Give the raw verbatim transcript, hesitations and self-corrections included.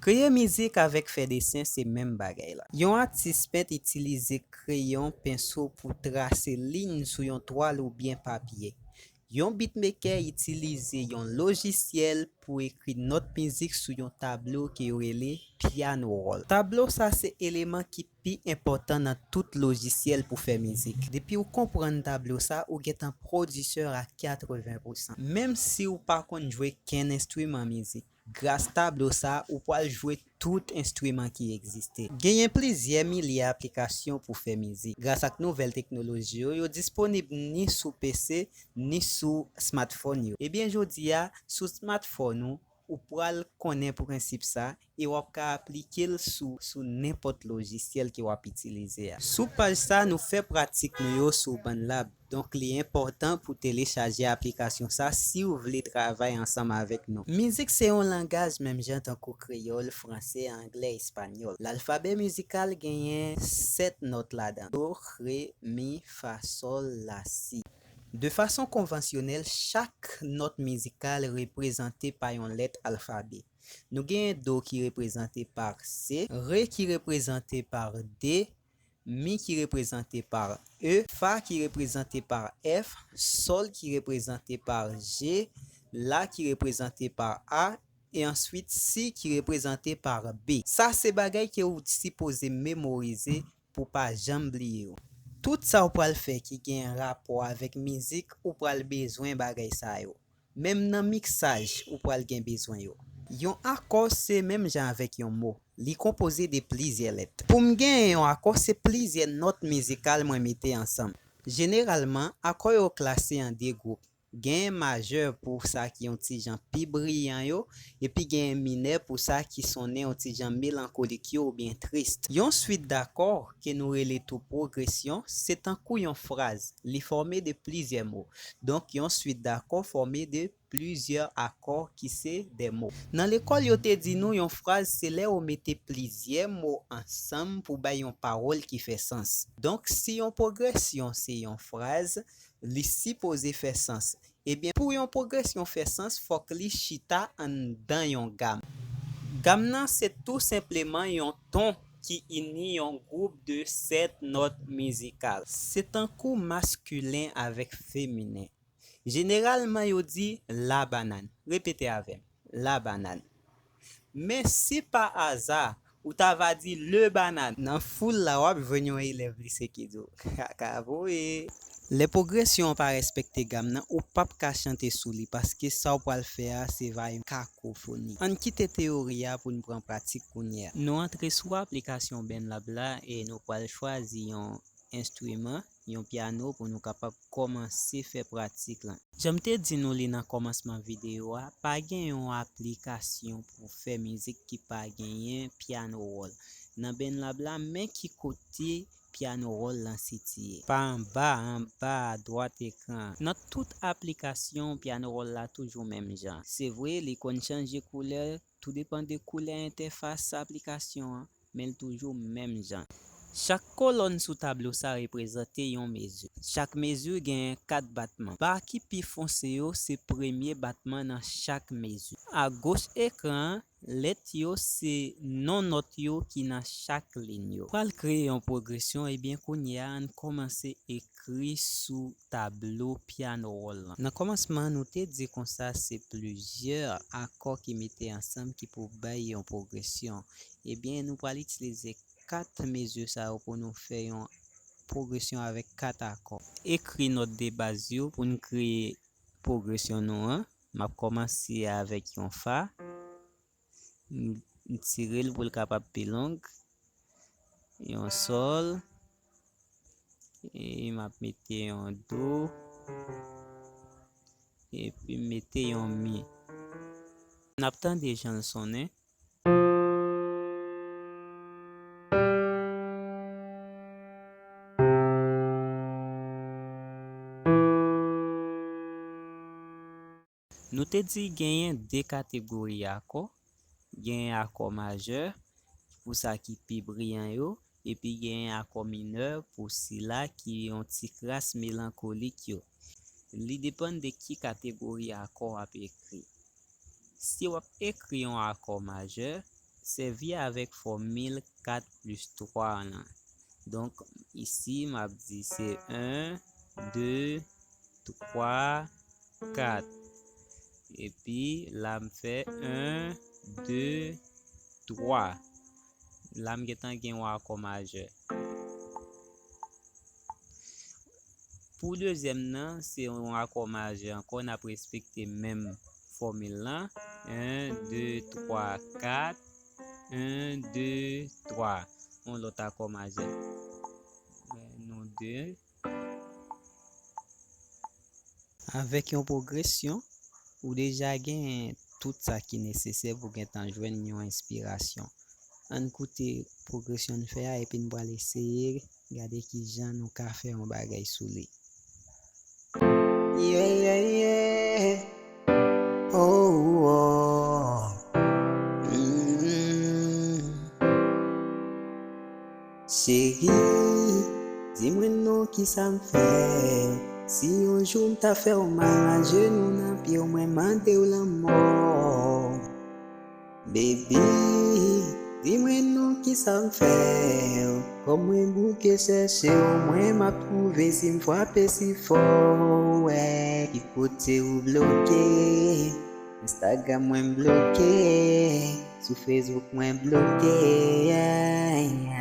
Kreye mizik avèk fè desen se menm bagay la. Yon atis pent itilize kreyon, penso pou trase liy sou yon twal oubyen papye. Yon beatmaker itilize yon lojisyèl pou ekri nòt mizik sou yon tablo ke yo rele piano roll. Tablo sa se eleman ki pi enpòtan nan tout lojisyèl pou fè mizik. Depi w konprann tablo sa, ou gentan pwodisè a katreven pousan. Menm si w pa konn jwe kenn enstriman mizik, gras tablo sa, ou pral jwe tout enstriman ki egziste. Genyen plizyè milye aplikasyon pou fè mizik. Gras ak nouvèl teknoloji yo, yo disponib ni sou P C, ni sou smartphone yo. Ebyen, jodi a, sou smartphone ou, ou pral konnen prensip sa e w ap ka aplike l sou, sou nenpòt lojisyèl ke w ap itilize a. Sou paj sa, nou fè pratik nou yo sou BandLab. Donk, li enpòtan pou telechaje aplikasyon sa si w vle travay ansanm avèk nou. Mizik se yon langaj menm jan tankou kreyòl, franse, anglè, espanyòl. Lalfabè mizikal genyen sèt nòt ladan. Do, re, mi, fa, sòl, la, si. De fason konvansyonèl, chak nòt mizikal reprezante pa yon lèt alfabè. Nou genyen do ki reprezante pa C, re ki reprezante pa D, mi ki reprezante pa E, fa ki reprezante pa F, sòl ki reprezante pa G, la ki reprezante pa A, e answit si ki reprezante pa B. Sa se bagay ke ou sipoze memorize pou pa janm bliye yo. Tout sa w pral fè ki gen rapò avèk mizik, ou pral bezwen bagay sa yo. Menm nan miksaj, ou pral gen bezwen yo. Yon akò se menm jan avèk yon mo. Li konpoze de plizyè lèt. Pou m genyen yon akò, se plizyè nòt mizikal mwen mete ansanm. Jeneralman, akò yo klase an de gwoup. Genyen majè pou sa ki yon ti jan pi briyan yo, epi genyen minè pou sa ki sonnen yon ti jan melankolik yo oubyen tris. Yon swit dakò, ke nou rele tou pwogresyon, se tankou yon fraz, li fòme de plizyè mo. Donk, yon swit dakò fòme de plizyè akò ki se de mo. Nan lekòl, yo te di nou yon fraz se lè ou mete plizyè mo ansanm pou bay yon pawòl ki fè sans. Donk, si yon pwogresyon se yon fraz, li sipoze fè sans. Ebyen, pou yon pwogresyon fè sans, fòk li chita anndan yon gam. Gam nan se tou senpleman yon ton ki ini yon gwoup de sèt nòt mizikal. Se tankou maskilen avèk feminen. Jeneralman, yo di la banane. Repete avè m, la banane. Men si pa aza, ou ta va di le banane. Nan foul la, w ap jwenn yon elèv lise ki di w, kaka voye. Lè pwogresyon an pa respekte gam nan, ou p ap ka chante sou li, paske sa w pral fè a, se va yon kakofoni. Ann kite teyori a pou n pran pratik kounye a. Nou antre sou aplikasyon BandLab la e nou pral chwazi yon enstriman, yon pyano, pou nou kapab kòmanse fè pratik lan. Jan m te di nou li nan kòmansman videyo a, pa gen yon aplikasyon pou fè mizik ki pa genyen pyano roll. Nan BandLab la, men ki kote pyano roll lan sitiye. Pa anba, anba adwat ekran an. Nan tout aplikasyon, pyano roll la toujou menm jan. Se vre, li konn chanje koulè, tou depann de koulè entèfas aplikasyon an, men l toujou menm jan. Chak kolòn sou tablo sa reprezante yon mezi. Chak mezi genyen kat batman. Ba ki pi fonse yo se premye batman nan chak mezi. Agoch ekran an, lèt yo se non nòt yo ki nan chak liy yo. Pral kreye yon pwogresyon, ebyen kounye a ann kòmanse ekri sou tablo pyano roll lan. Nan kòmansman an, nou te di konsa se plizyè akò ki mete ansanm ki pou bay yon pwogresyon. Ebyen, nou pral itilize kat mezi sa yo pou nou fè yon pwogresyon avèk kat akò. Ekri nòt de baz yo pou n kreye pwogresyon nou an. M ap kòmanse avèk yon fa. M, m tire l pou l kapab pi long. Yon sòl. E m ap mete yon do. Epi m mete yon mi. N ap tande jan l sonnen. Nou te di genyen de kategori akò. Genyen akò majè pou sa ki pi briyan yo, epi genyen akò minè pou sila ki yon ti kras melankolik yo. Li depann de ki kategori akò w ap ekri. Si w ap ekri yon akò majè, Sèvi avèk fòmil kat plis twa lan. Donk, isi, m ap di se en, de, twa, kat. Epi, la m fè en, de, twa. La m gentan gen yon akò majè. Pou dezyèm nan, se yon akò majè ankò, n ap respekte menm fòmil lan. En, de, twa, kat. En, de, twa. Yon lòt akò majè. Nou de. Avèk yon pwogresyon, ou deja gen tout sa ki nesesè pou gentan jwenn yon enspirasyon. Ann koute pwogresyon n fè a epi n pral eseye gade kijan nou ka fè yon bagay sou li. Yeah, yeah, yeah. Oh, oh. Mm. Cheri, di mwen non, kisa m fè? Si yon jou m ta fè w mal, ajenou nan pye w, mwen mande w lanmò. Baby, di mwen non, kisa m fè? Kòm mwen bouke chèche w, mwen m ap twouve si m frape si fò. Wè, ki kote ou bloke? Instagram mwen bloke, sou Facebook mwen bloke. Yeah, yeah.